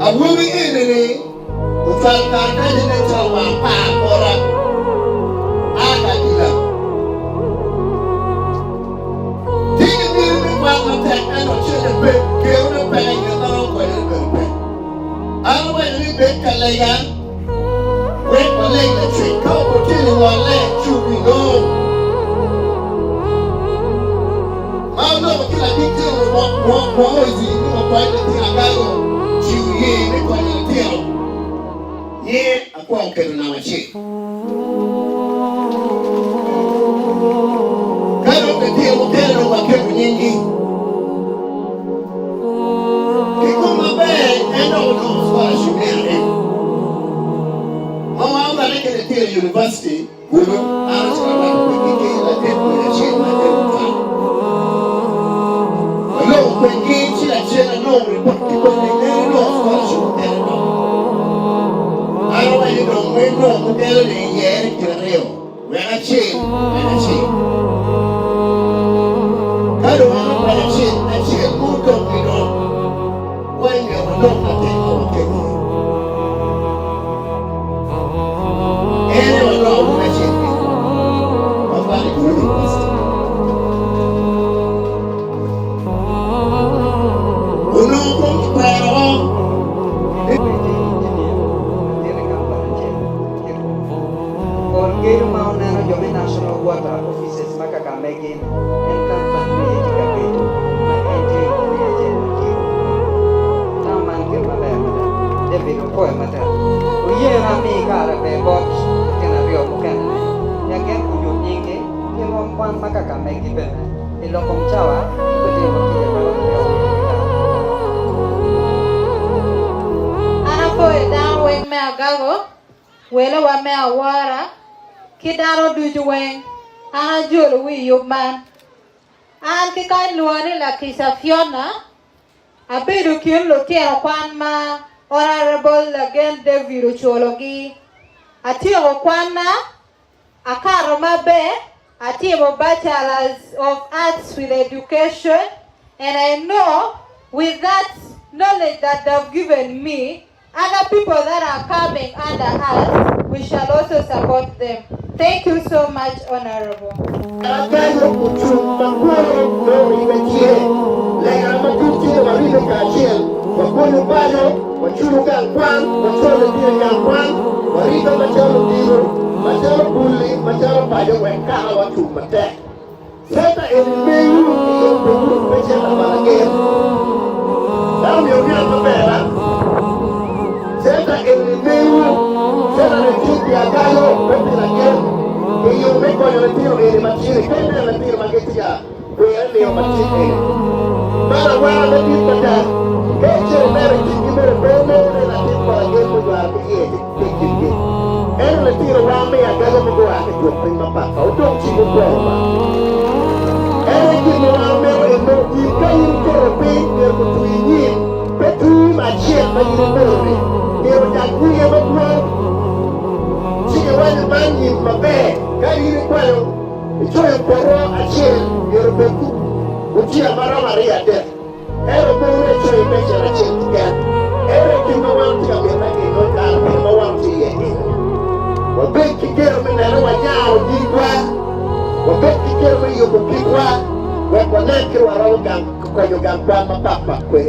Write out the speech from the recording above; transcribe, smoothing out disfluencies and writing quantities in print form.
Awobi eni-ni ocwalo karatace nen calo wang apar bota a ka dila. Tye ki miti me kwan matek ento cente pe, kerone peke, gin ma romo konyone bene pe. An awaco ni bed ka lega wek waleg Lacwec ka opotini walle ci obinongo. Ma oloko ki ladit tino Mwaozi ni wakwany latin agago ci oye me konyo litino. Nye akwongo keto namba acel. Ka dong litino mukene dong waketo nyinggi. Ki kom maber en dok onongo scholarship me aryo. Ma wan orwatte ki litino i university kunu, an ocito arwatte kwedgi ki latin pwony acel ma en ocwalo. Waloko kwedgi ci lacen anongo ripot ki botgi ni en onongo scholarship mukene dok. An awaco ni dong ma inongo mukene-ni iyere i kin aryo. Wek acel kwede acel. Ka dong en okwede acel, acel ma odong-ngi dong wai myero wanong latin ma wakelo. En aye wanongo awobi acel kenyo ma kwano i Gulu University. Onongo kong kikwero o. Pol gedo ma oneno jo me National Water Offices ma kaka megi en kampan me tye ka bedo ma en tye i kin acel ma tye Tam man kit maber mada. David opwoyo matek. Oyena mi kare ber bot lutino aryo mukene ni wek gin onyut nyinggi ki rwom kwan ma kaka megi bene i lok kom cawa gubitimo kica ma romo aryo ki kare. An apwoyo dano weng me Agago Welowa me awora ki dano ducu weng, an ajolowu i yub man. An ki kany lwonga ni Lakisa Fiona, abedo kin lutino kwan ma Honourable Lagen David oculogi. Atyeko kwanna, akato maber, atimo Bachelors of Arts with Education and I know with that knowledge that they've given me, Other people that are coming under us, we shall also support them. Thank you so much Honourable. Agayo ocung ma kwoyo me oribe tye, lega matut tye waribe kacel, wagonyo paco, waculo gang kwan, wacwalo litino i gang kwan, waribe macalo ludito, macalo pulli, macalo paco wek kaka wacung matek. Centa eni mewu i yombowu me centa pa lagen. Dano myero oniang maber a. Centa eni mewu, centa ni tye pi agalo me pi lagen i yo me konyo litino eni matini. Pe ineno litino ma gitye ka kwere nino matin eni. Man awaka me dit mada. Ka icito ineno i kingi bene pe inongo ni latin pa lagen munywaro ki iye tye i kingi. Ento litino wa me agalo ma gua ki i twok piny mapatpat odong ci gukwero ba. En aye gin ma wan wamito eno, in ka in iketo piny myero gutwi i nyim, pe twi me acel ma in imito-ni, myero onyak nyige madwong. Ci giwaco man nyim maber, ka in ikwanyo icoyo poto acel myero obed gutiya ma romo aryo adek. Ento pe wun icoyo meja acel keken. Ento i kit ma wan watye ka mito eno i kare mene ma wan watye iye eno, wabed ki geno me neno ni wanyaro nyigwa, wabed ki geno me yubo kitwa wek wanen kit waromo gamo. konyo gang kwan mapatpat kwede.